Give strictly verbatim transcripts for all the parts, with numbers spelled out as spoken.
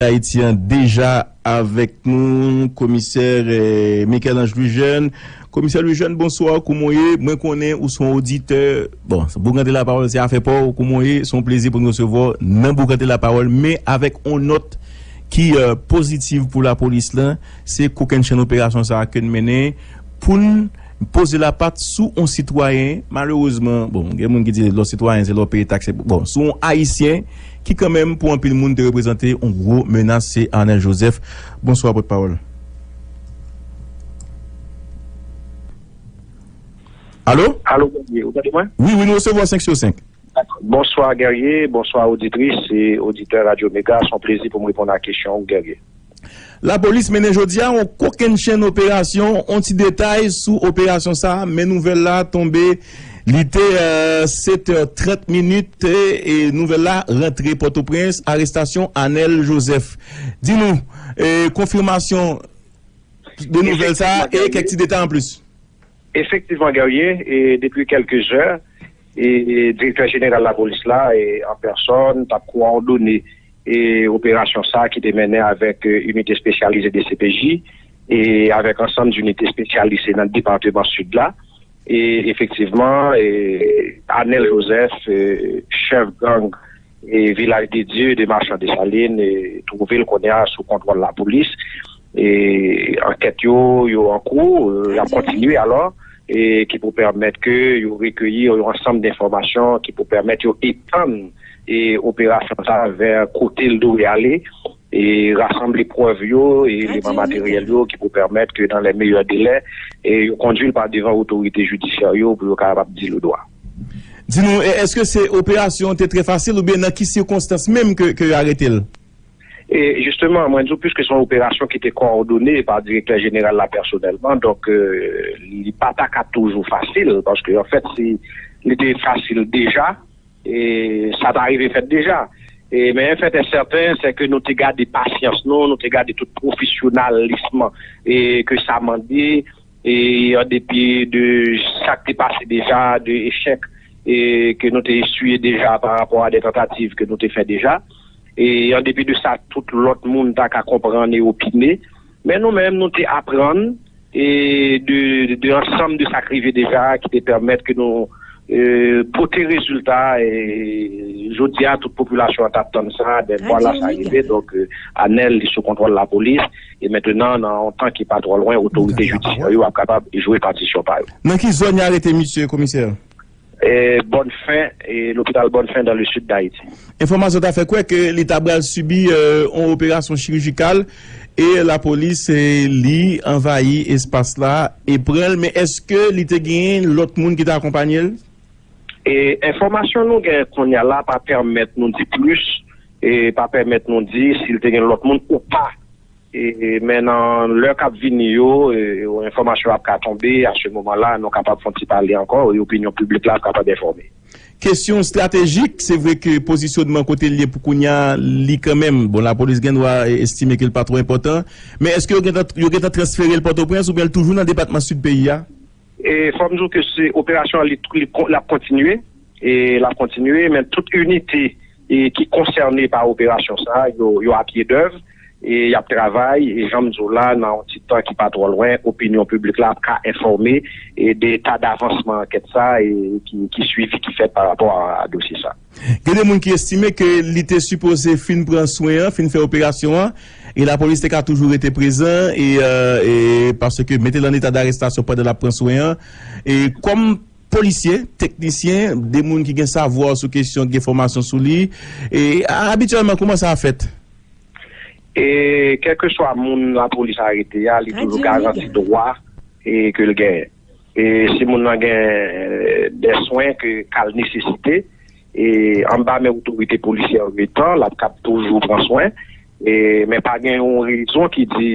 Ayiti an deja avèk nou, komisè, eh, Michel-Ange Louis-Jeune. Komisè Louis-Jeune, bonswa, kouman w ye? Mwen konnen ou se yon oditè. Bon, Boukante Lapawòl, se afè pa w, kouman w ye? Se yon plezi pou n resevwa w nan Boukante Lapawòl, men avèk yon nòt ki, eh, pozitiv pou lapolis lan, se kokennchenn operasyon sa a ke n mennen pou n poze lapat sou yon sitwayen, malerezman, bon, gen moun ki di lè w sitwayen, se lè w peye taks, bon, sou yon Ayisyen ki kanmenm, pou anpil moun, te reprezante yon gwo menas, se Arnel Joseph. Bonswa, pòtpawòl. Alo? Alo, Guerrier, ou tande mwen? Wi, wi, nou resevwa senk sou senk. Bonswa, Guerrier. Bonswa, oditris e oditè Radyo Mega. Se yon plezi pou m reponn a kesyon ou, Guerrier. Lapolis mennen jodi a yon kokennchenn operasyon. On ti detay sou operasyon sa a, men nouvèl la tonbe. Li te, euh, sèt è trant minit, e, e nouvèl la rantre Pòtoprens, arestasyon Anèl Joseph. Di nou, e, konfimasyon de nouvèl sa a e kèk ti detay anplis. Efektivman, Guerrier, e depi kèlke zè, e, e direktè jeneral lapolis la, e, an pèsòn, t ap kowòdone, e, operasyon sa a ki te mennen avèk, e, inite espesyalize D C P J, e avèk ansanm inite espesyalize nan depatman Sid la. E efektivman, e, Anèl Joseph, e, chèf gang e Vilaj de Dye de Machan Desalin, e, twouve l kounye a sou kontwòl lapolis. E ankèt yo, yo an kou, e, y ap kontinye alò, e ki pou pèmèt ke yo rekeyi yon ansanm enfòmasyon ki pou pèmèt yo etann, e, operasyon sa a vè kote l dwe ale, e rasanble prèv yo, e eleman materyèl yo ki pou pèmèt ke dans les meilleurs délais, e yo kondui l pa devan otorite jidisyè yo pou yo kapab di l dwa. Di nou, e, èske se operasyon te trè fasil oubyen nan ki sikonstans menm ke, ke yo arete l? E jisteman, mwen di w, piske se yon operasyon ki te kowòdone pa direktè jeneral la pèsonèlman, donk, e, li pa ta ka toujou fasil, paske, anfèt, si li te fasil deja, e sa ta rive fèt deja. E, men fèt e sèten, se ke nou te gade pasyans nou, nou te gade tout pwofesyonalis e ke sa mande, e an depi de sa k te pase deja, de echèk, e ke nou te esiye deja pa rapò a de tantativ ke nou te fè deja. E an depi de sa, tout lòt moun ta ka konprann e opine. Men nou menm, nou te aprann, e de, de ansanm de sa k rive deja, ki te pèmèt ke nou, e, pote rezilta, e jodi a, tout popilasyon an t ap tann sa, dèt vwala sa rive, donk, e, Anèl, li sou kontwòl lapolis, e mentenan, nan yon tan ki pa twò lwen, otorite jidisyè yo ap kapab jwe patisyon pa yo. Nan ki zòn y arete misye, komisè? E, Bonne Fin, e lopital Bonne Fin dans le sud d'Haïti. Enfòmasyon ta fè kwè ke li ta pral sibi, e, yon operasyon chirijikal e lapolis, e, li anvayi espas la e pran l. Men èske li te genyen lòt moun ki te akonpanye l? E enfòmasyon nou gen kounye a la pa pèmèt nou di plis, e pa pèmèt nou di si l te gen lòt moun ou pa. E, e, men nan lè k ap vini yo, e, e, enfòmasyon ap ka tonbe, a se moman la, nou kapab fè yon ti pale ankò, e opinyon piblik la ap kapab enfòme. Kesyon estratejik, se vre ke pozisyonman kote l ye pou kounye a, li kanmenm, bon, lapolis gen dwa, e, estime ke l pa twò enpòtan, men èske yo gentan, yo gentan transfere l Pòtoprens oubyen l toujou nan depatman Sid peyi a? E fò m di w ke se operasyon an, li, li, l ap kontinye, e l ap kontinye, men tout inite, e ki konsène pa operasyon sa a, yo, yo a pye dèv, e y ap travay, e jan m di w la, nan yon ti tan ki pa twò lwen, opinyon piblik la ap ka enfòme, e de eta davansman ankèt sa a, e ki, ki swivi ki fèt pa rapò a, a dosye sa a. Gen de moun ki estime ke li te sipoze fin pran swen an, fin fè operasyon an, e lapolis te ka toujou rete prezan, e, e, e paske mete l an eta darestasyon pandan l ap pran swen an. E kòm polisye, teknisyen, de moun ki gen savwa sou kesyon, gen fòmasyon sou li, e a, abityèlman, kòman sa fèt? E kèlkeswa moun lapolis arete a, li toujou garanti dwa, e, ke l genyen. E si moun nan gen, e, de swen ke ka l nesesite, e anba men otorite polisyè yo etan, l ap kab toujou pran swen. E, men pa gen yon rezon ki di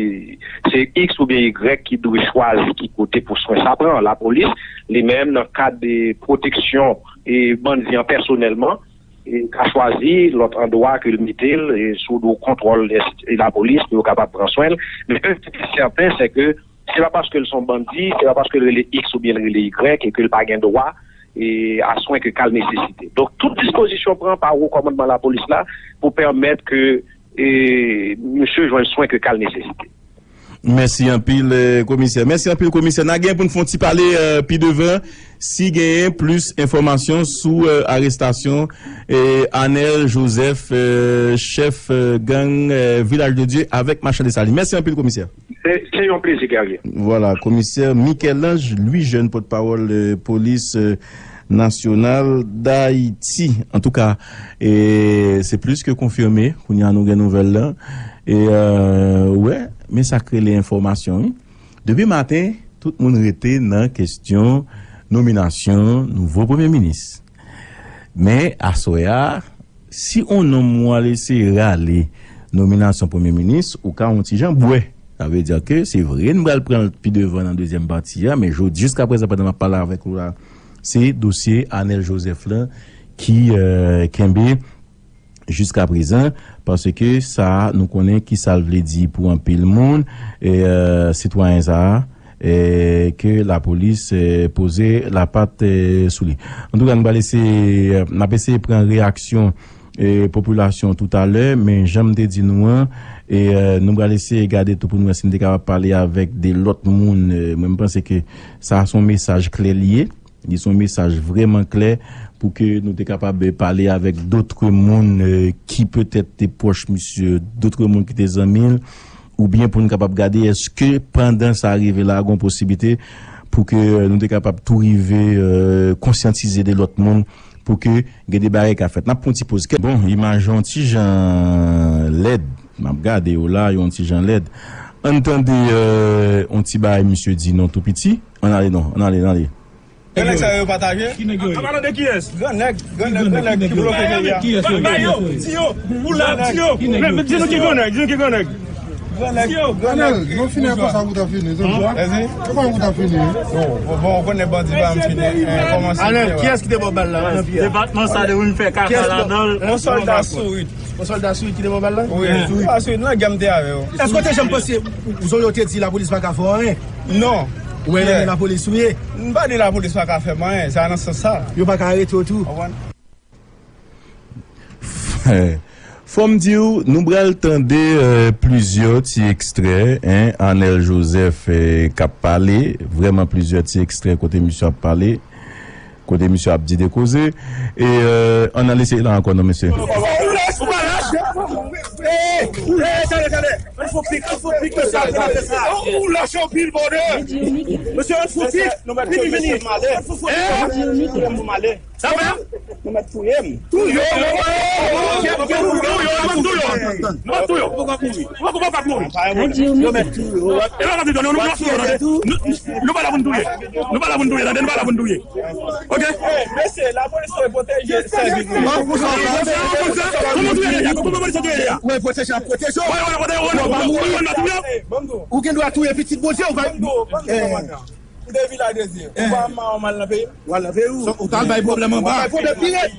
se X oubyen Y ki dwe chwazi ki kote pou swen sa pran. Lapolis, li menm, nan kad de pwoteksyon e bandi an pèsonèlman, e ka chwazi lòt andwa ke l mete l, e sou do kontwòl e lapolis pou yo kapab pran swen l. Men sa ki sèten, se ke se pa paske l se yon bandi, se pa paske l rele X oubyen l rele Y e ke l pa gen dwa, e, a swen ke ka l nesesite. Donk, tout dispozisyon pran pa wo kòmandman lapolis la pou pèmèt ke e misye jwenn swen ke ka l nesesite. Mèsi anpil, komisè. Mèsi anpil, komisè. N a gen pou n fè yon ti pale pi devan si genyen plis enfòmasyon sou arestasyon Anèl Jozèf, chèf gang Vilaj de Dye avèk Machan Desalin. Mèsi anpil, komisè. Se yon plezi, Guerrier. Vwala, komisè Michel-Ange Louis Jeune, pòtpawòl polis nasyonal Dayiti. Antouka, e se plis ke konfime. Kounye a nou gen nouvèl lan. E, euh, ou wè, men sa k rele enfòmasyon, wi. Depi maten, tout moun rete nan kesyon nominasyon nouvo premye minis. Men, aswè a, si on nonm ou al eseye rale nominasyon premye minis, ou ka on ti jan bwè. Sa vle di ke se vre, n pral pran l pi devan nan dezyèm pati a, men jodi, jiska prezan, pandan m ap pale avèk ou la, se dosye Anèl Jozèf lan ki, euh, kenbe jiska prezan, paske sa a, nou konnen ki sa l vle di pou anpil moun, e, euh, sitwayen sa a, e, ke lapolis, e, poze lapat, e, sou li. Antouka, nou pral eseye, n ap eseye pran reyaksyon, e, popilasyon toutalè, men jan m te di nou an, e, euh, nou pral eseye gade tou pou nou wè si n te kapab pale avèk de lòt moun. E, mwen, m panse ke sa a se yon mesaj klè li ye. Li se yon mesaj vrèman klè pou ke nou te kapab, eh, pale avèk dòt moun, eh, ki petèt te pwòch misye, dòt moun ki te zanmi l, oubyen pou nou kapab gade èske pandan sa rive la, gen posiblite pou ke, eh, nou te kapab tou rive, eh, konsyantize de lòt moun pou ke gen de bagay ka fèt. N ap pran yon ti poz. Bon, imaj yon ti jan lèd. M ap gade yo la, yon ti jan lèd. Ann tande, eh, yon ti bagay misye di non tou piti. Ann ale non, ann ale, ann ale. Gen nèg sa yo pataje. Ki nèg yo ye? An palan de kiyès? Gran nèg, gran nèg, gran nèg ki bloke peyi a. Di yo, di yo, pou la, di yo. Men, men di nou ki gran nèg, di nou ki gran nèg. Gran nèg, gran nèg. Anèl, nou fini ak sa pou ta fini, zanmi. Vèzi? Se pa pou ta fini. Bon, bon, bon, ou konnen bandi pa m fini. Eh, kòmanse. Anèl, kiyès ki te ba w bal la? Depatman sa de moun fè kaka ladan l. Yon sòlda sourit. Yon sòlda sourit ki te ba w bal la? Wi. Sourit. Ah, sourit, nan gè m te avè w. Èske w te janm panse, jan yo te di lapolis pa ka fè w anyen? Non. Ou wè nan men lapolis ou ye? M pa di lapolis pa ka fè m anyen, se pa nan sans sa. Yo pa ka arete w tou? Konprann? Fò m di w, nou pral tande, euh, plizyè ti ekstrè, en, Anèl Jozèf, eh, k ap pale, vrèman plizyè ti ekstrè kote misye ap pale, kote misye ap di de koze. E, euh, ann al eseye la ankò, non, mesye. Ou pa lach! Ou pa lach! Hey! Hey, tande, tande! Ann fè pik, ann fè pik, mesye, ann fè sa. Ou lach anpil, bòdè! Mesye, ann fè pik! Vini, vini! Ann fè pik! Sa fè? Nou mèt touye m. Touye w? Touye w, nou mèt touye w. Nou mèt touye w. Ou poko pa mouri. Ou poko pa mouri. Yo mèt touye w. E pa ka di nou, nou, nou, nou, nou pa la pou n touye. Nou pa la pou n touye, tande, nou pa la pou n touye. Ok? Eh, mesye, lapolis dwe pwoteje sèvis li. Kòman touye deja? Kòman polis touye deja? Wi, pwoteje, ap pwoteje w. Wi, wi, wi, wi, wi, wi, wi, wi. Ou gen dwa touye pitit Bondye, ou va. Ou te Vilaj de Dye. Ou pa mal nan peyi m? Ou al nan peyi w. Ou t al bay pwoblèm anba.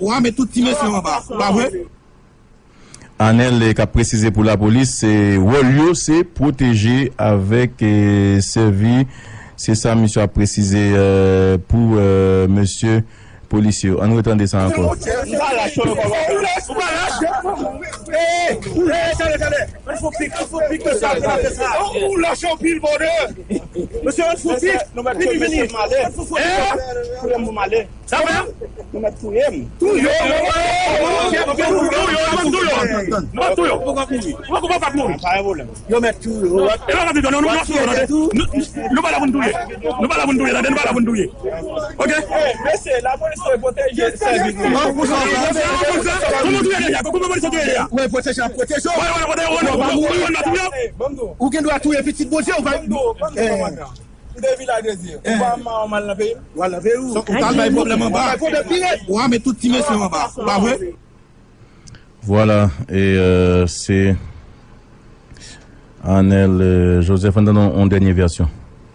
Ou al met tout ti mesye anba. Pa vre? Anèl, eh, k ap presize pou lapolis, se wòl yo, se pwoteje avèk, eh, sèvi. Se sa misye ap presize, eh, pou, eh, mesye polisye yo. Ann retande sa ankò. Ou pa lach, ou pa lach. Ou pa lach. Hey, hey, tande, tande. Ann fè pik, ann fè pik, mesye, ann fè sa. Ou lach anpil, bòdè. Mesye, ann fè pik. Vini, vini. Ann fè pik. Sa fè? Nou mèt touye m. Touye w? Touye w, nou mèt touye w. Nou mèt touye w. Ou poko pa mouri. Ou poko pa mouri. Pa gen pwoblèm. Yo mèt touye w. E pa ka di nou, nou, nou, nou, nou, nou pa la pou n touye. Nou pa la pou n touye, tande, nou pa la pou n touye. Ok? Eh, mesye, lapolis dwe pwoteje sèvis li. Kòman touye deja? Kòman polis touye deja? Wi, pwoteje, ap pwoteje w. Wi, wi, wi, wi, wi, wi, wi. Ou gen dwa touye pitit Bondye, ou va. Ou te Vilaj de Dye. Ou pa mal nan peyi m? Ou al nan peyi w. Ou t al bay pwoblèm anba. Ou al met tout ti mesye anba. Pa vre? Vwala, e, euh, se Anèl, euh, Jozèf. Ann tande yon dènye vèsyon.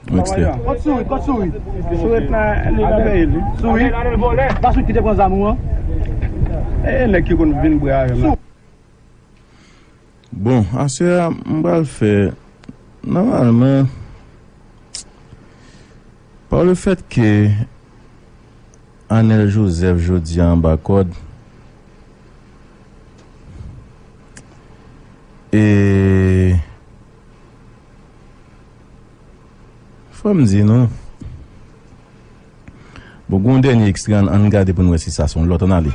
Yon ekstrè. Kot Sourit, kot Sourit? Sourit la, li nan peyi li. Sourit? Pa Sourit ki te pran zam ou an? E nèg ki konn vin bwè avè m la. Bon, aswè a, m pral fè, nòmalman, pa le fèt ke Anèl Jozèf jodi a anba kòd, E fò m di nou. Bon, gen yon dènye ekstrè, ann, ann gade pou n wè si sa se yon lòt, ann ale.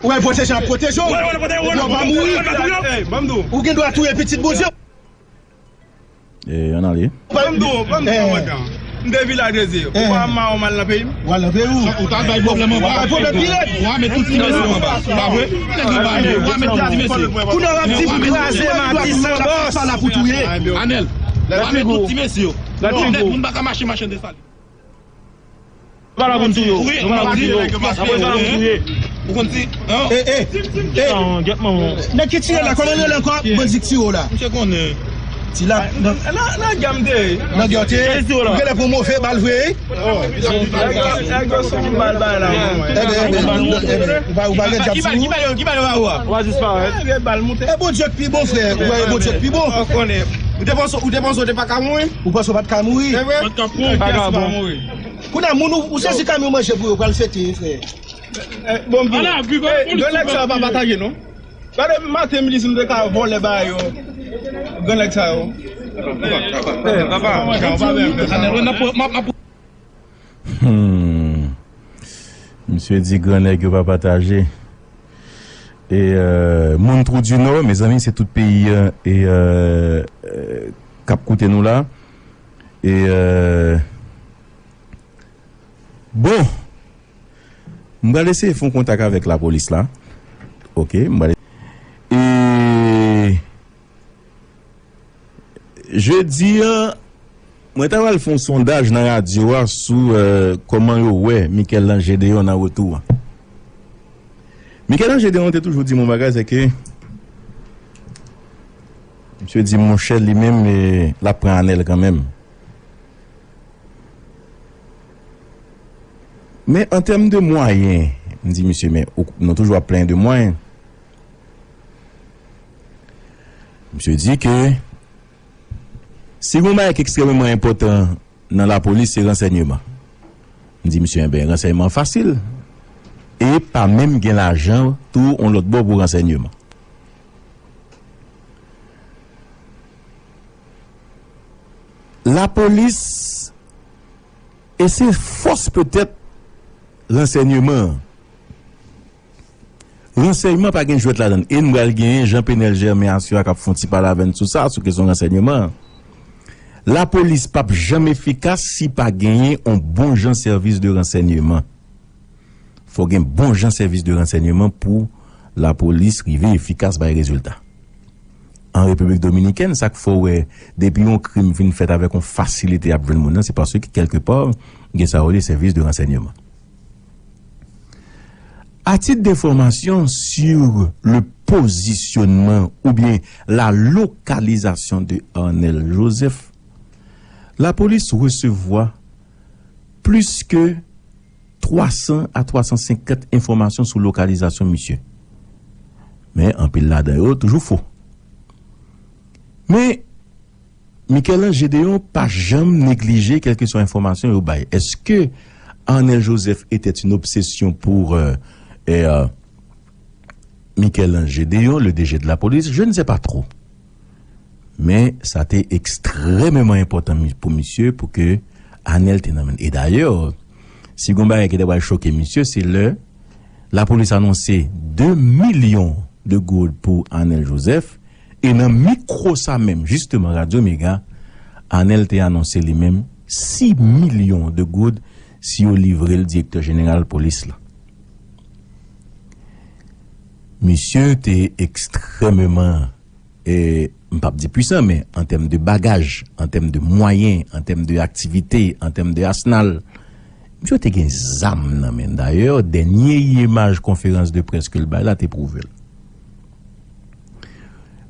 Ou wè pwoteje ap pwoteje w. Ou pa mouri. Ou gen dwa touye pitit Bondye. E, ann ale. Ban m di w, ban m di w yon bagay. M te Vilaj Dezi. Ou pa wè m al nan peyi m? Ou al nan peyi w. Ou t al bay pwoblèm anba. Bay pwoblèm pi rèd. Ou a met tout ti mesye anba. Pa vre? Nèg anba nou. Ou a met tout ti mesye. Kounye a w ap di pou kraze Matis Sanbòs. Pa la pou touye. Anèl. Ou a met tout ti mesye yo. Non, nèg moun pa ka mache machann Desalin. Nou pa la pou n touye w. Nou pa la pou n touye w. Apre sa, n ap touye. Ou konn di, eh, eh, eh. Nèg ki tire la, kòman l rele ankò? Bandi k tire w la. Misye konnen. Ti la, nan, nan gè m te ye. Nan gè w te ye? Ou genlè pran move bal vre, wi. Nèg yo, nèg yo sou yon bal bay la. Enben, enben, enben, ou pa, ou pa gen djab sou ou. Ki bal, ki bal yo ba ou a? Ou a disparèt. Enben, bal moute. E Bondye k pi bon, frè. Ou wè, Bondye k pi bon. Ou konnen. Ou te panse, ou te panse ou te pa ka mouri? Ou panse w pa t ka mouri? Se vre? Vagabon. Kounye a, moun ou, ou sezi kamyon manje pou yo, pral fete, frè. Eh, bon, bon. Eh, grann nèg sa yo pa pataje, non. Gade, maten, m di si m te ka vòlè ba yo. Grann nèg sa yo. Eh, papa. Hmm. Misye di grann nèg yo pa pataje. E, euh, moun Trou di Nò, mezanmi, se tout peyi a, e, euh, euh, k ap koute nou la. E, euh, bon, m pral eseye fè yon kontak avèk lapolis la. Ok, m pral. E jedi a, mwen ta pral fè yon sondaj nan radyo a sou, euh, kòman yo wè Michel-Ange Deyon nan retou a. Michel-Ange Deyon te toujou di m yon bagay, se ke misye di, monchè, li menm, eh, l ap pran Anèl kanmenm. Men an tèm de mwayen, m di misye, men ou, nou toujou ap plenyen de mwayen. Misye di ke si gon bagay ki ekstrèmeman enpòtan nan lapolis, se ransèyman. M di misye, enben, ransèyman fasil. E pa menm gen lajan tou yon lòt bò pou ransèyman. Lapolis, e se fòs petèt ransèyman an. Ransèyman pa gen jwèt ladan l. E n pral genyen Jean Penel Germain aswè a k ap fè yon ti pale avè n sou sa, sou kesyon ransèyman an. Lapolis p ap janm efikas si pa genyen yon bon jan sèvis de ransèyman. Fò gen bon jan sèvis de ransèyman pou lapolis rive efikas bay rezilta. An Repiblik Dominikèn, sa k fè w wè, depi yon krim fin fèt avèk yon fasilite y ap jwenn moun nan, se paske kèlkepa, gen sa yo rele sèvis de ransèyman. À titre d'information sur le positionnement ou bien la localisation de Arnel Joseph, la police recevra plus que twa san a twa san senkant enfòmasyon sou lokalizasyon misye. Men anpil ladan yo toujou fo. Men Michel-Ange Deyon pa janm neglije kèlkeswa enfòmasyon yo bay. Est-ce que Arnel Joseph était une obsession pour, euh, euh, Michel-Ange Deyon, le D G de la police? Je ne sais pas trop. Men sa te ekstrèmeman enpòtan mi- pou misye pou ke Arnel te nan men l. E dayè, si gon bagay ki te pral choke misye, se lè lapolis anonse de milyon de goud pou Arnel Joseph, e nan mikwo sa menm, jisteman, Radyo Mega, Arnel te anonse li menm sis milyon de goud si yo livre l direktè jeneral polis la. Misye te ekstrèmeman, e, m p ap di pwisan, men an tèm de bagaj, an tèm de mwayen, an tèm de aktivite, an tèm de asnal, misye te gen zam nan men l. Dayè, dènye imaj konferans de près ke l bay la te pwouve l.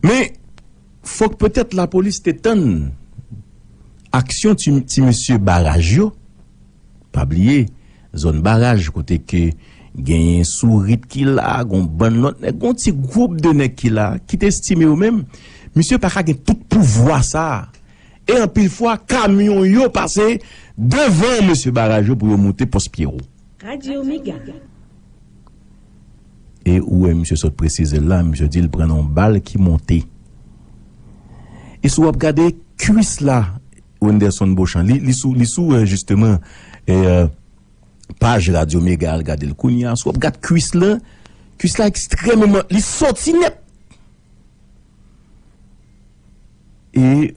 Men, fòk petèt lapolis te tann aksyon ti, ti mesye Baraj yo. Pa bliye, zòn Baraj, kote ke genyen Sourit ki la, gon bann lòt nèg, gon ti gwoup de nèg ki la, ki te estime yo menm, misye pa ka gen tout pouvwa sa a. E anpil fwa, kamyon yo pase devan mesye Baraj yo pou yo moute pòs Pyero. Radyo Mega. E ou wè misye sot presize l la, misye di l pran nan yon bal ki monte. E si w ap gade kwis la, Wenderson Beauchamp, li, li sou, li sou, euh, justement, euh, paj Radyo Mega, al gade l kounye a. Si w ap gade kwis la, kwis la ekstrèmeman, li soti nèt. E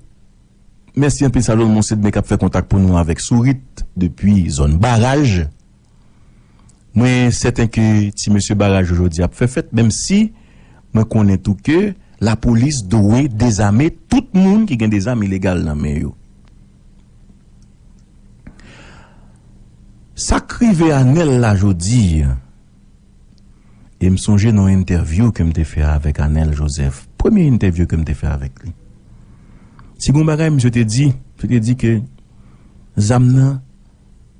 mèsi anpil Salomon Sedme k ap fè kontak pou nou avèk Sourit depi zòn Baraj. Mwen sèten ke ti mesye Baraj yo jodi ap fè fèt, menm si mwen konnen tou ke lapolis dwe dezame tout moun ki gen de zam ilegal nan men yo. Sa k rive Anèl la jodi, e m sonje nan yon entèvyou ke m te fè avèk Anèl Joseph, premye entèvyou ke m te fè avèk li. Si gon bagay, misye te di, misye te di ke zam nan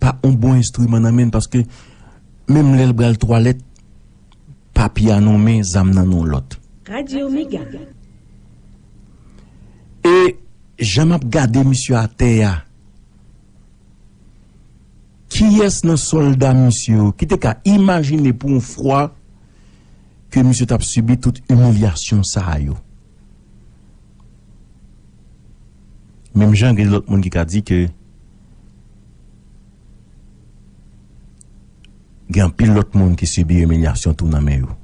pa yon bon enstriman nan men l, paske menm lè l pral twalèt, papye a nan yon men, zam nan nan yon lòt. Radyo Mega. E jan m ap gade misye atè a, kiyès nan sòlda misye yo ki te ka imajine pou yon fwa ke misye t ap sibi tout imilyasyon sa a yo? Menm jan gen lòt moun ki ka di ke gen anpil lòt moun ki sibi imilyasyon tou nan men yo.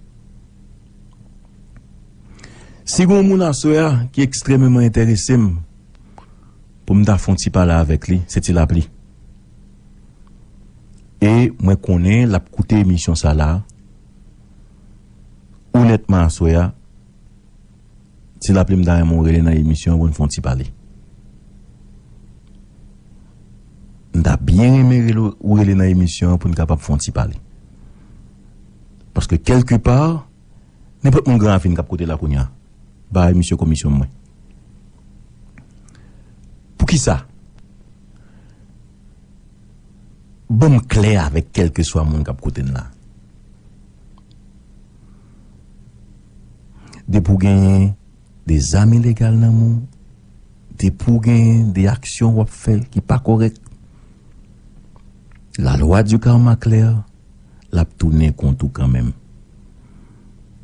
Si gen yon moun aswè a ki ekstrèmeman enterese m pou m ta fè yon ti pale avèk li, se Ti Lapli. E mwen konnen l ap koute emisyon sa la. Onètman, aswè a, Ti Lapli, m ta renmen w rele nan emisyon an pou n fè yon ti pale. M ta byen renmen rele w, ou rele nan emisyon an pou n kapab fè yon ti pale. Paske kèlkepa, nenpòt moun Gran Ravin k ap koute la kounye a, bay misye komisyon mwen. Poukisa? Ban m klè avèk kèlkeswa moun k ap koute n la. Depi w genyen de zam ilegal nan men w, depi w genyen de aksyon w ap fè ki pa kòrèk, la loi du karma klè, l ap tounen kont ou kanmenm.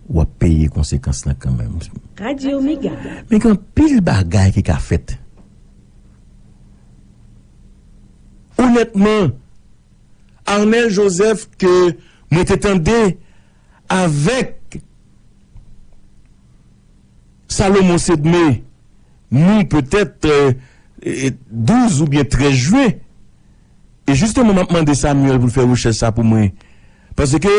W ap peye konsekans lan kanmenm. Radyo Mega. Men gen anpil bagay ki ka fèt. Onètman, Arnel Joseph ke mwen te tande avèk Salomon Sedme, nou petèt, euh, e, douz oubyen trèz jwen. E jisteman, m ap mande Samuel pou l fè rechèch sa pou mwen. Paske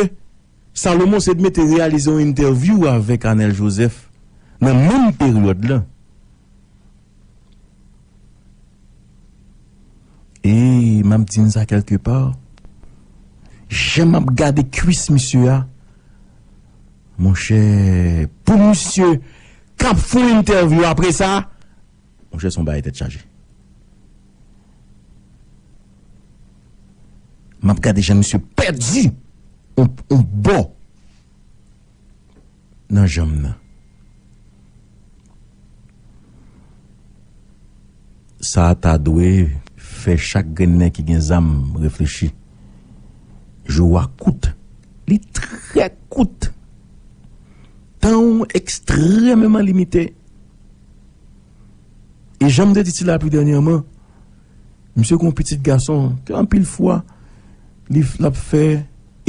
Salomon Sedme te reyalize yon entèvyou avèk Arnel Joseph nan menm peryòd lan. E m ap di n sa kèlkepa, jan m ap gade kwis misye a, monchè, pou misye k ap fè yon entèvyou apre sa, monchè, se yon bagay tèt chaje. M ap gade jan misye pèdi yon, yon bò nan janm nan. Sa a ta dwe fè chak grenn nèg ki gen zam reflechi. Jou a kout. Li trè kout. Tan w ekstrèmeman limite. E jan m te di Ti Lapli dènyèman, misye gen yon pitit gason ke anpil fwa li f-, l ap fè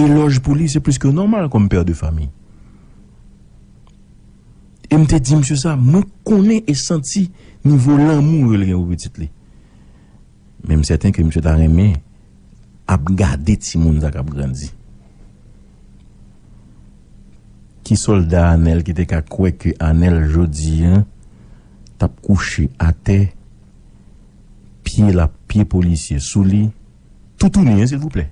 elòj pou li, se plis ke nòmal kòm pè de fanmi. E m te di misye sa, mwen konnen e santi nivo lanmou yo l gen pou pitit li. Men m sèten ke misye ta renmen ap gade timoun sa k ap grandi. Ki sòlda Anèl ki te ka kwè ke Anèl jodi a t ap kouche atè, pye l ap pye polisye sou li, toutouni, en, silvouplè.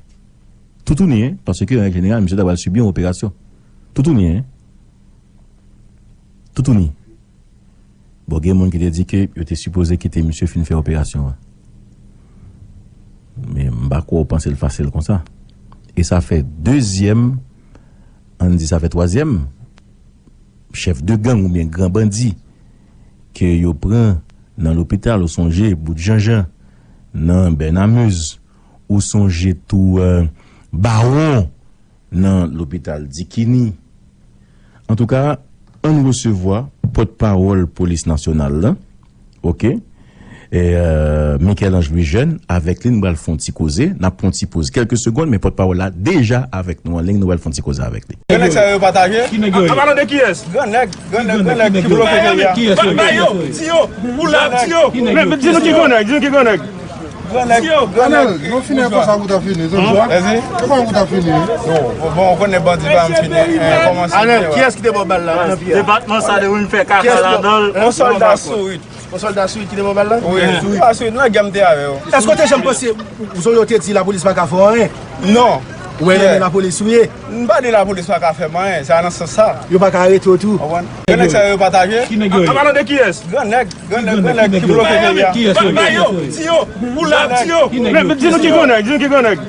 Toutouni, en, paske, an règ jeneral, misye ta pral sibi yon operasyon. Toutouni, en. Toutouni. Bon, gen moun ki te di ke yo te sipoze kite misye fin fè operasyon an. Men m pa kwè w panse l fasil konsa. E sa fè dezyèm, ann di sa fè twazyèm chèf de gang oubyen gran bandi ke yo pran nan lopital. Ou sonje Bout Janjan nan Bènamez, ou sonje tou, euh, Bawon nan lopital Dikini. Antouka, ann resevwa pòtpawòl polis nasyonal lan, Ok. E, euh, Michel-Ange Louis Jeune, avèk li, nou pral fè yon ti koze. N ap fè yon ti poz kèlke segonn, men pòtpawòl la deja avèk nou an liy, nou pral fè yon ti koze avèk li. Grann nèg sa yo pataje. Ki nèg yo ye? An palan de kiyès? Grann nèg, grann nèg, grann nèg ki bloke peyi a. Ba yo, di yo, ou la, di yo. Men, men, di nou ki grann nèg, di nou ki grann nèg. Grann nèg, grann nèg. Anèl, nou fini konsa pou ta fini, se sa? Vèzi? Se konsa pou ta fini. Bon, bon, ou konnen bandi pa m fini. Kòmanse. Anèl, kiyès ki te ba w bal la? Depatman sa de moun fè kaka ladan l. Yon sòlda sourit. Yon sòlda sourit ki te ba w bal la? Wi, sourit. Pa sourit, nan gè m te avè yo. Èske w te janm panse, ou sonje w te di lapolis pa ka fè w anyen? Non. Ou wè nan men lapolis ou ye? M pa di lapolis pa ka fè m anyen, se nan sans sa. Yo pa ka arete w tou? Konprann? Grann nèg sa yo pataje. Ki nèg yo ye? An palan de kiyès? Grann nèg, grann nèg, grann nèg ki bloke peyi a. Ba yo, di yo, ou la, di yo. Men, men, di nou ki grann nèg, di nou ki grann nèg.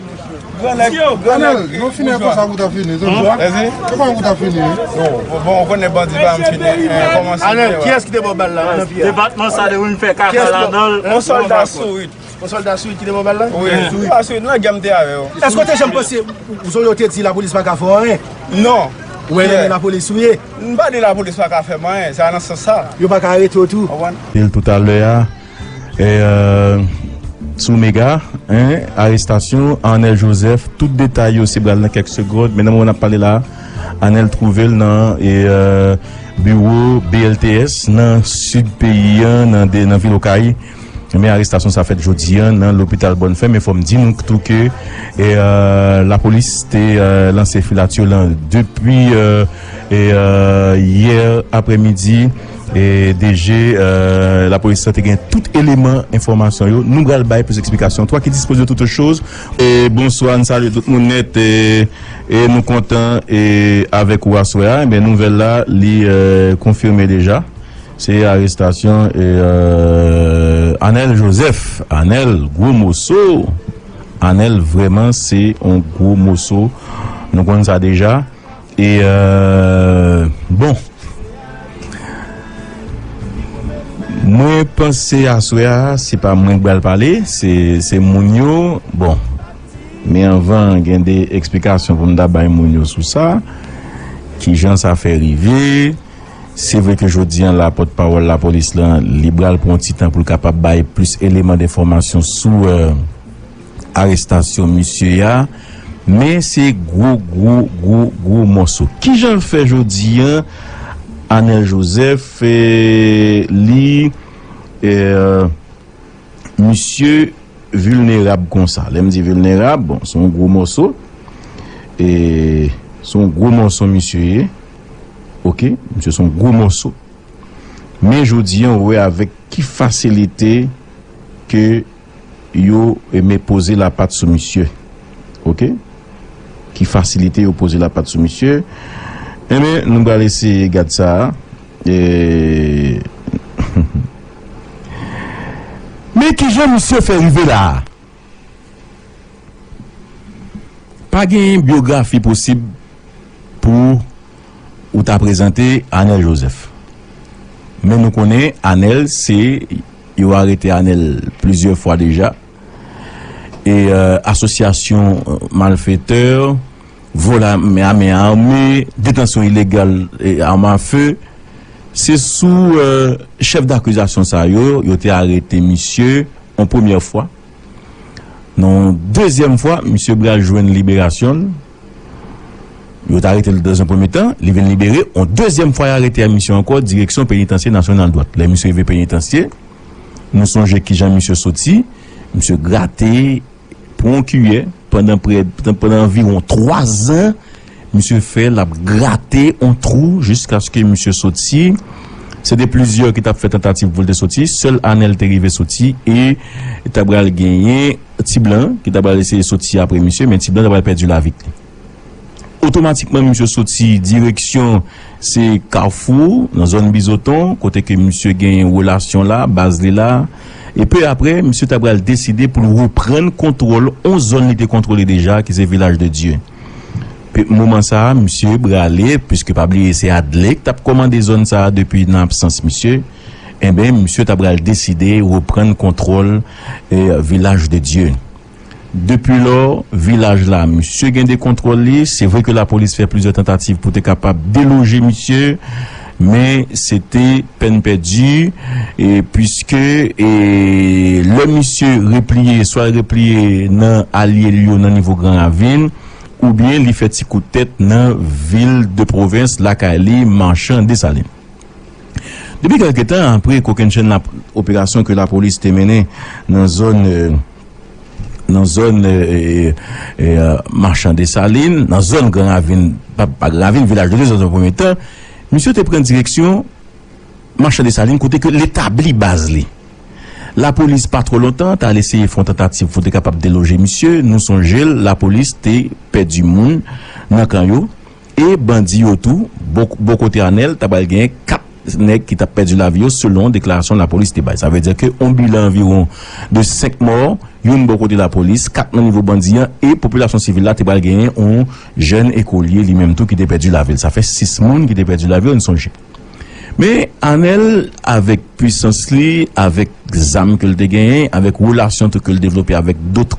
Grann nèg, grann nèg. Anèl, nou fini konsa pou ta fini, se sa? Vèzi? Se konsa pou ta fini. Bon, bon, ou konnen bandi pa m fini. Kòmanse. Anèl, kiyès ki te ba w bal la? Depatman sa de moun fè kaka ladan l. Yon sòlda sourit. Yon sòlda sourit ki te ba w bal la? Wi, sourit. Pa sourit, nan gè m te avè yo. Èske w te janm panse, ou sonje w te di lapolis pa ka fè w anyen? Non. Ou wè nan men lapolis ou ye? M pa di lapolis pa ka fè m anyen, se nan sans sa. Yo pa ka arete w tou? Konprann? Pil toutalè a, e, euh, sou Mega, en, arestasyon Arnel Joseph, tout detay yo se pral nan kèk segonn, men nan moman n ap pale la, Arnel twouve l nan, e, euh, biwo B L T S nan sid peyi an, nan de, nan vil Okay. Men arestasyon sa fèt jodi an nan lopital Bòn Fè, men fò m di nou tou ke, e, euh, lapolis te, euh, lanse filatyo lan depi, euh, e, euh, yè aprèmidi. E D G, euh, lapolis la te gen tout eleman enfòmasyon yo. Nou pral bay plis eksplikasyon. Toi qui dispose de toutes choses. E bonswa, n salye tout moun nèt. E, e nou kontan, e, avèk ou aswè a. Ebyen, nouvèl la, li, euh, konfime deja. Se arestasyon, e, euh, Arnel Joseph. Arnel, gwo moso. Arnel, vrèman, se yon gwo moso. Nou konn sa deja. E, euh, bon. Mwen panse aswè a, se pa mwen k pral pale, se, se moun yo. Bon. Men anvan, gen de eksplikasyon pou m ta bay moun yo sou sa. Kijan sa fè rive? Se vre ke jodi an la, pòtpawòl lapolis lan, li pral pran yon ti tan pou l kapab bay plis eleman d enfòmasyon sou, euh, arestasyon misye a, men se gwo, gwo, gwo, gwo mòso. Kijan fè jodi an, Arnel Joseph, eh, li, eh, misye vilnerab konsa? Lè m di vilnerab, bon, se yon gwo mòso. E se yon gwo mòso misye ye. Ok, misye se yon gwo mòso. Men jodi an, ou wè avèk ki fasilite ke yo, e, men poze lapat sou misye. Ok? Ki fasilite yo poze lapat sou misye. Enben, nou pral eseye gad sa a. E, men kijan misye fè rive la a? Pa gen byografi posib pou ou ta prezante Arnel Joseph. Men nou konnen Arnel se, yo arete Arnel plizyè fwa deja. E, euh, asosyasyon, euh, malfetè, vòl a men ame, detansyon ilegal, e, arm à feu. Se sou, euh, chèf dakizasyon sa yo, yo te arete misye yon premyè fwa. Nan yon dezyèm fwa, misye pral jwenn liberasyon l. Yo t arete l nan yon premye tan, li vin libere. Yon dezyèm fwa, y arete misye ankò, direksyon Penitansye Nasyonal Dwat. Lè misye rive penitansye, nou sonje kijan misye soti, misye grate, pran yon kiyè pandan prè, pandan, pandan anviwon twa zan, misye fè l ap grate yon twou jiskaske misye soti. Se te plizyè ki t ap fè tantativ pou l te soti. Sèl Anèl te rive soti e ta pral genyen Ti Blan ki ta pral eseye soti apre misye, men Ti Blan ta pral pèdi lavi li. Otomatikman, misye soti direksyon se Kafou, nan zòn Bizoton, kote ke misye gen relasyon la, baz li la. E pe apre, misye ta pral deside pou l reprann kontwòl on zòn li te kontwole deja, ki se Vilaj de Dye. Pe, moman sa a, misye prale, piske pa bliye se Adley ki t ap kòmande zòn sa a depi nan absans misye, enben, misye ta pral deside reprann kontwòl, e, Vilaj de Dye. Depi lò, vilaj la, misye gen de kontwòl li. Se vre ke lapolis fè plizyè tantativ pou te kapab deloje misye. men se te pèn pèdi, e, piske, e, lè misye repliye, swa l repliye nan alye l yo nan nivo Gran Ravin, oubyen li fè ti kout tèt nan vil de pwovens lakay li, Machan Desalin. Depi kèlke tan, apre kokennchenn lap-, operasyon ke lapolis te mennen nan zòn, e, nan zòn, e, e, e, e, Machan Desalin, nan zòn Gran Ravin, pa, pa Gran Ravin, Vilaj de Lez, nan yon premye tan, misye te pran direksyon Machan Desalin, kote ke l etabli baz li. Lapolis, pa twò lontan, t al eseye fè yon tantativ pou te kapab deloje misye. Nou sonje l, lapolis te pèdi moun nan kan yo. E bandi yo tou, bò, bò kote Anèl, ta pral genyen kat nèg ki t ap pèdi lavi yo, selon deklarasyon lapolis te bay. Sa vle di ke yon bilan anviwon de senk mò, youn bò kote lapolis, kat nan nivo bandi an, e popilasyon sivil la te pral genyen yon jèn ekolye li menm tou ki te pèdi lavi l. Sa fè sis moun ki te pèdi lavi yo, n sonje. Men Anèl, avèk pwisans li, avèk zam ke l te genyen, avèk relasyon tou ke l devlope avèk dòt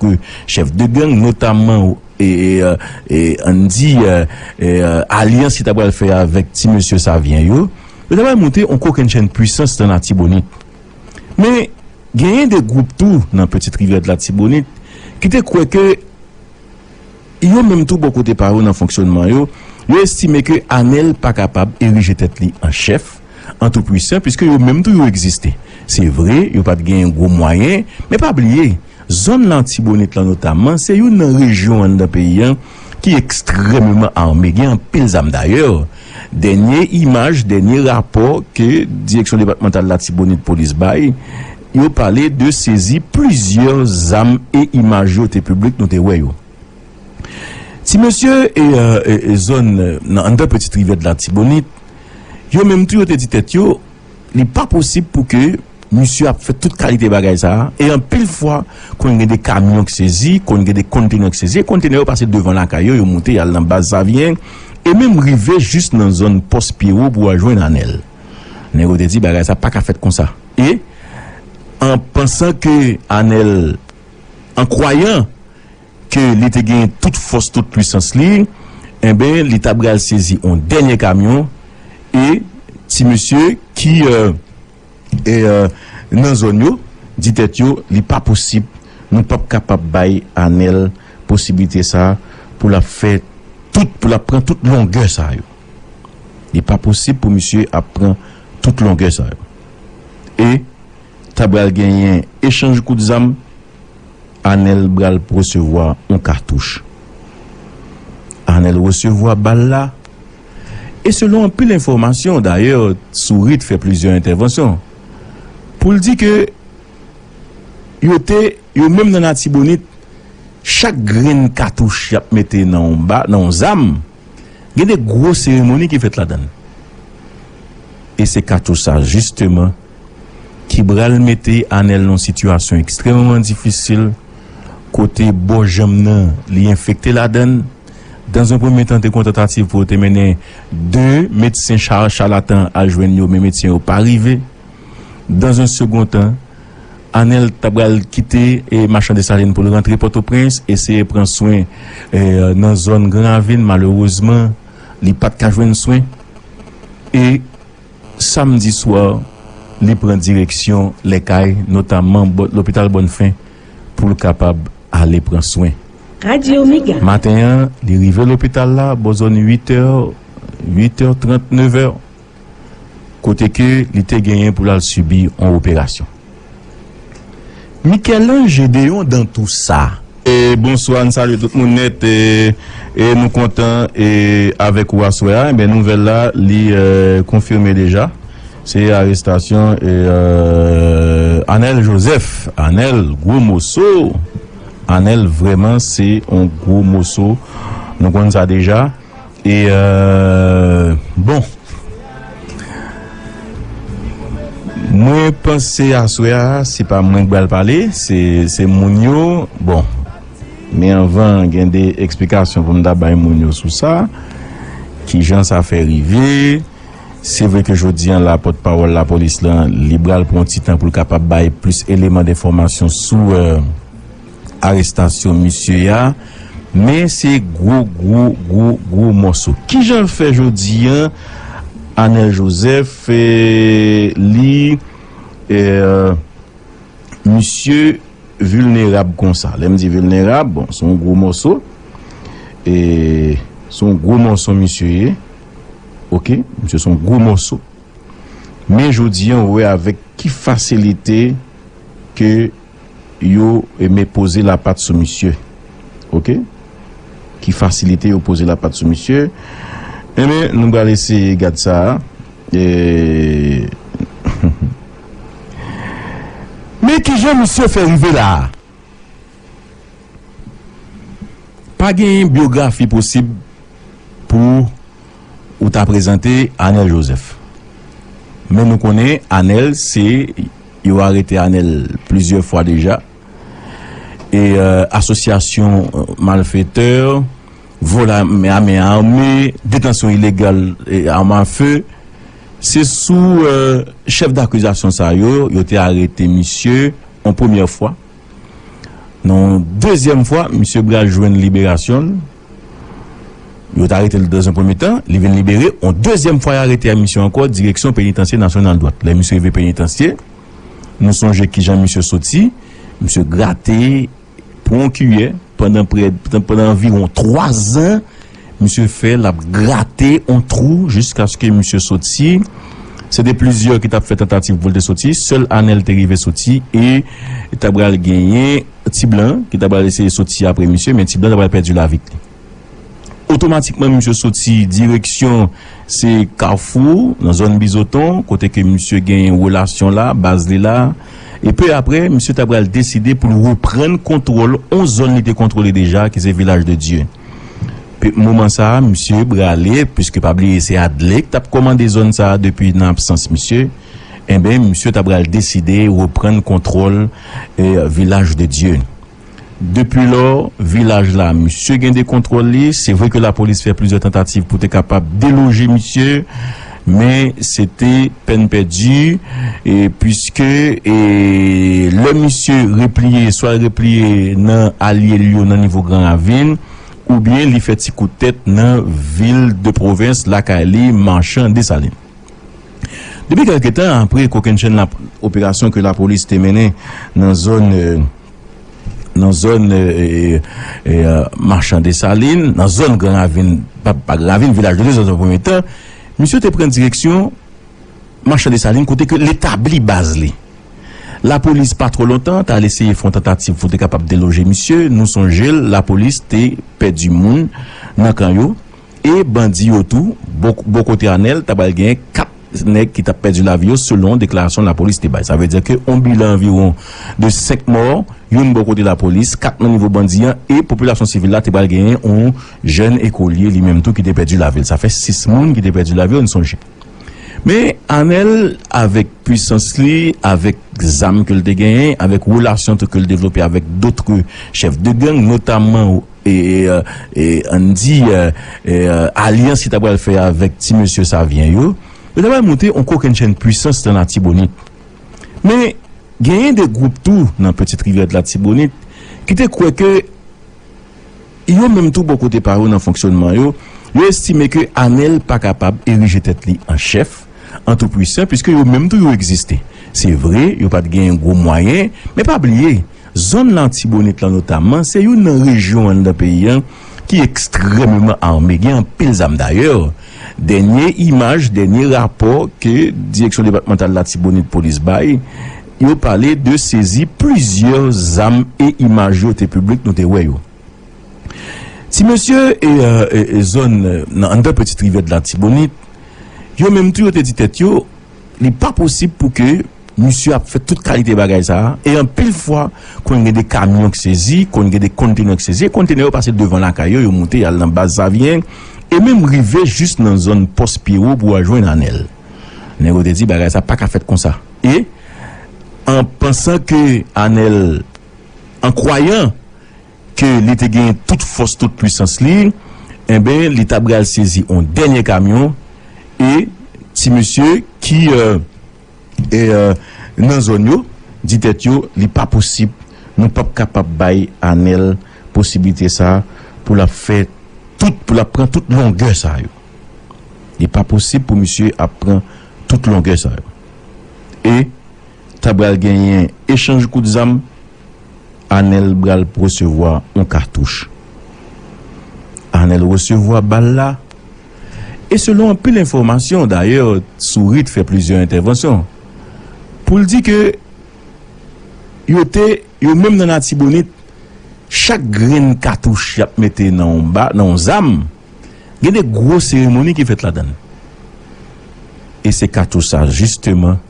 chèf de gang, notamman e, e, e, e, ann di, e, e, e, alyans li ta pral fè avèk ti mesye Savyen yo, yo ta pral monte yon kokennchenn pwisans nan Latibonit. Men, genyen de gwoup tou nan Petite Rivière de Latibonit ki te kwè ke yo menm tou bò kote pa yo nan fonksyònman yo, yo estime ke Anèl pa kapab erije tèt li an chèf, an tou pwisan, piske yo menm tou yo egziste. Se vre, yo pa t genyen gwo mwayen, men pa bliye, zòn Latibonit lan notamman, se youn nan rejyon anndan peyi an ki ekstrèmeman ame, gen anpil zam. Dayè, dènye imaj, dènye rapò ke Direksyon Depatmantal Latibonit Polis bay, yo pale de sezi plizyè zam e imaj yo te piblik, nou te wè yo. Ti mesye e, e, e, e zòn, e, nan anndan Petite Rivière de Latibonit, yo menm tou yo te di tèt yo, li pa posib pou ke misye ap fè tout kalite bagay sa a. E anpil fwa, konn gen de kamyon k sezi, konn gen de kontenè k sezi, e kontenè yo pase devan lakay yo, yo moute, y al nan baz Savyen, e menm rive jis nan zòn pòs Pyewo pou al jwenn Anèl. Nèg yo te di bagay sa pa ka fèt konsa. E an pansan ke Anèl, an kwayan ke li te gen tout fòs, tout pwisans li, enben, li ta pral sezi yon dènye kamyon e ti mesye ki, e, e, e, nan zòn yo, di tèt yo, li pa posib, nou p ap kapab bay Anèl posiblite sa pou l ap fè tout, pou l ap pran tout longè sa yo. Li pa posib pou misye ap pran tout longè sa yo. E ta pral genyen echanj kout zam, Anèl pral resevwa yon katouch. Anèl resevwa bal la. E selon anpil enfòmasyon, dayè, Sourit fè plizyè entèvansyon pou l di ke yo te, yo menm nan Latibonit, chak grenn katouch y ap mete nan yon ba, nan yon zam, gen de gwo seremoni ki fèt ladan l. E se katouch sa, jisteman, ki pral mete Anèl nan yon sitiyasyon ekstrèmeman difisil, kote bò janm nan, li enfekte ladan l. Dan yon premye tan, te gen yon tantativ pou yo te mennen de medsen cha-, chalatan al jwenn yo, men medsen yo pa rive. Dan yon segon tan, Anèl ta pral kite, e, Machan Desalin pou l rantre Pòtoprens, eseye pran swen, e, nan zòn Gran Ravin. Malerezman, li pa t ka jwenn swen. E samdi swa, li pran direksyon Lèkay, notamman bò-, lopital Bòn Fen, pou l kapab ale pran swen. Radio Mega. Maten an, li rive lopital la, bò zòn uit è, uit è trant, nèf è, kote ke li te genyen pou l al sibi yon operasyon. Michel-Ange Gédéon dans tout ça. E bonswa, n salye tout moun nèt, e, e nou kontan, e, avèk ou aswè a. Enben, nouvèl la, li, e, konfime deja. Se arestasyon, e, e, Anèl Joseph. Anèl, gwo moso. Anèl, vrèman, se yon gwo moso. Nou konn sa deja. E, e, bon. Mwen panse aswè a, se pa mwen k pral pale, se, se moun yo. Bon. Men anvan, gen de eksplikasyon pou m ta bay moun yo sou sa. Kijan sa fè rive? Se vre ke jodi an la, pòtpawòl lapolis lan, li pral pran yon ti tan pou l kapab bay plis eleman denfòmasyon sou, e, arestasyon misye a, men se gwo, gwo, gwo, gwo mòso. Kijan l fè jodi an, Anèl Joseph, e, li, e, misye vilnerab konsa. Lè m di vilnerab, bon, se yon gwo mòso. E, se yon gwo mòso misye ye. Oke? Misye se yon gwo mòso. Men jodi a, ou wè avèk ki fasilite ke yo, e, men poze lapat sou misye. Oke? Ki fasilite yo poze lapat sou misye. Enben, nou pral eseye gad sa a. E, men kijan misye fè rive la a? Pa gen byografi posib pou ou ta prezante Anèl Joseph. Men nou konnen Anèl se, yo arete Anèl plizyè fwa deja. E, e, asosyasyon, e, malfetè, vòl a men ame, detansyon ilegal, e, amafe. Se sou, e, chèf dakizasyon sa yo, yo te arete misye yon premyè fwa. Nan yon dezyèm fwa, misye pral jwenn liberasyon l. Yo t arete l nan yon premye tan, li vin libere. Yon dezyèm fwa, y arete misye ankò, direksyon penitansye nasyonal dwat. Lè misye rive penitansye, nou sonje kijan misye soti, misye grate, pran yon kiyè, pandan prè, pandan, pandan anviwon twa zan, misye fè l ap grate yon twou jiskaske misye soti. Se te plizyè ki t ap fè tantativ pou l te soti. Sèl Anèl te rive soti e ta pral genyen Ti Blan ki ta pral eseye soti apre misye, men Ti Blan ta pral pèdi lavi l. Otomatikman, misye soti direksyon se Kafou, nan zòn Bizoton, kote ke misye genyen relasyon la, baz li la. E pe apre, misye ta pral deside pou l reprann kontwòl yon zòn li te kontwole deja, ki se Vilaj de Dye. Pe-, moman sa a, misye prale, piske pa bliye se Adley k t ap kòmande zòn sa a depi nan absans misye, enben, misye ta pral deside reprann kontwòl, e, Vilaj de Dye. Depi lò, vilaj la, misye gen de kontwòl li. Se vre ke lapolis fè plizyè tantativ pou te kapab deloje misye, men se te pèn pèdi, e, piske, e, lè misye repliye, swa l repliye nan alye l yo nan nivo Gran Ravin, oubyen li fè ti kout tèt nan vil de pwovens lakay li, Machan Desalin. Depi kèlke tan, apre kokennchenn la, operasyon ke lapolis te mennen nan zòn, e, nan zòn, e, e, e, e, Machan Desalin, nan zòn Gran Ravin, pa, pa Gran Ravin, Vilaj de Dye, nan yon premye tan, misye te pran direksyon Machan Desalin, kote ke l etabli baz li. Lapolis pa twò lontan t al eseye fè yon tantativ pou te kapab deloje misye. Nou sonje l, lapolis te pèdi moun nan kan yo. E bandi yo tou, bò, bò kote Anèl, ta pral genyen kat nèg ki t ap pèdi lavi yo, selon deklarasyon lapolis te bay. Sa vle di ke yon bilan anviwon de senk mò, youn bò kote lapolis, kat nan nivo bandi an, e popilasyon sivil la te pral genyen yon jèn ekolye li menm tou ki te pèdi lavi l. Sa fè sis moun ki te pèdi lavi yo, n sonje. Men Anèl, avèk pwisans li, avèk zam ke l te genyen, avèk relasyon tou ke l devlope avèk dòt chèf de gang, notamman, e, e, e, ann di, e, e, alyans li ta pral fè avèk ti mesye Savyen yo, yo ta pral monte yon kokennchenn pwisans nan Latibonit. Men genyen de gwoup tou nan Petite Rivière de Latibonite ki te kwè ke yo menm tou bò kote pa yo nan fonksyònman yo, yo estime ke Anèl pa kapab erije tèt li an chèf, an toupwisan, piske yo menm tou yo egziste. Se vre, yo pa t gen gwo mwayen, men pa bliye, zòn Latibonit la notamman, se youn nan rejyon anndan peyi a ki ekstrèmeman ame, gen anpil zam. Dayè, dènye imaj, dènye rapò ke Direksyon Depatmantal Latibonit Polis bay, yo pale de sezi plizyè zam e imaj yo te piblik, nou te wè yo. Ti mesye e, e, e, e zòn, e, nan anndan Petite Rivière de Latibonite, yo menm tou yo te di tèt yo, li pa posib pou ke misye ap fè tout kalite bagay sa a. E anpil fwa, konn gen de kamyon k sezi, konn gen de kontenè k sezi, e kontenè yo pase devan lakay yo, yo moute, y al nan baz Savyen, e menm rive jis nan zòn Pòs Pyewo pou al jwenn Anèl. Nèg yo te di bagay sa pa ka fèt konsa. E an pansan ke Anèl, an kwayan ke li te gen tout fòs, tout pwisans li, enben, li ta pral sezi yon dènye kamyon, e ti mesye ki, e, e, e, nan zòn yo, di tèt yo, li pa posib, nou p ap kapab bay Anèl posiblite sa pou l ap fè tout, pou l ap pran tout longè sa yo. Li pa posib pou misye ap pran tout longè sa yo. E ta pral genyen echanj kout zam, Anèl pral resevwa yon katouch. Anèl resevwa bal la. E selon anpil enfòmasyon, dayè, Sourit fè plizyè entèvansyon pou l di ke yo te, yo menm nan Latibonit, chak grenn katouch y ap mete nan yon ba, nan yon zam, gen de gwo seremoni ki fèt ladan l. E se katouch sa, jisteman,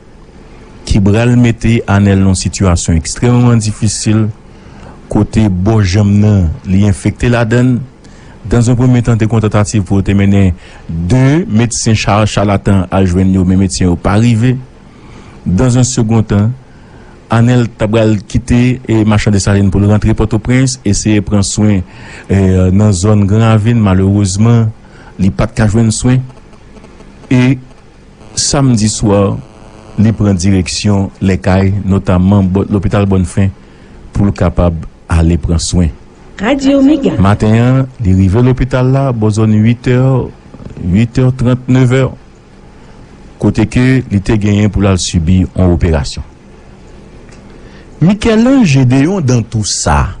ki pral mete Anèl nan yon sitiyasyon ekstrèmeman difisil, kote bò janm nan, li enfekte ladan l. Dans un premye tan, te gon tantativ pou yo te mennen de medsen cha-, chalatan al jwenn yo, men medsen yo pa rive. Dans un second tan, Anèl ta pral kite, e, Machan Desalin pou l rantre Pòtoprens, eseye pran swen, e, nan zòn Gran Ravin. Malerezman, li pa t ka jwenn swen. E samdi swa, li pran direksyon Lèkay, notamman bò-, lopital Bòn Fen, pou l kapab ale pran swen. Radio Mega. Maten an, li rive lopital la, bò zòn uit è, uit è trant, nèf è, kote ke li te genyen pou l al sibi yon operasyon. Michel-Ange Gédéon dan tou sa.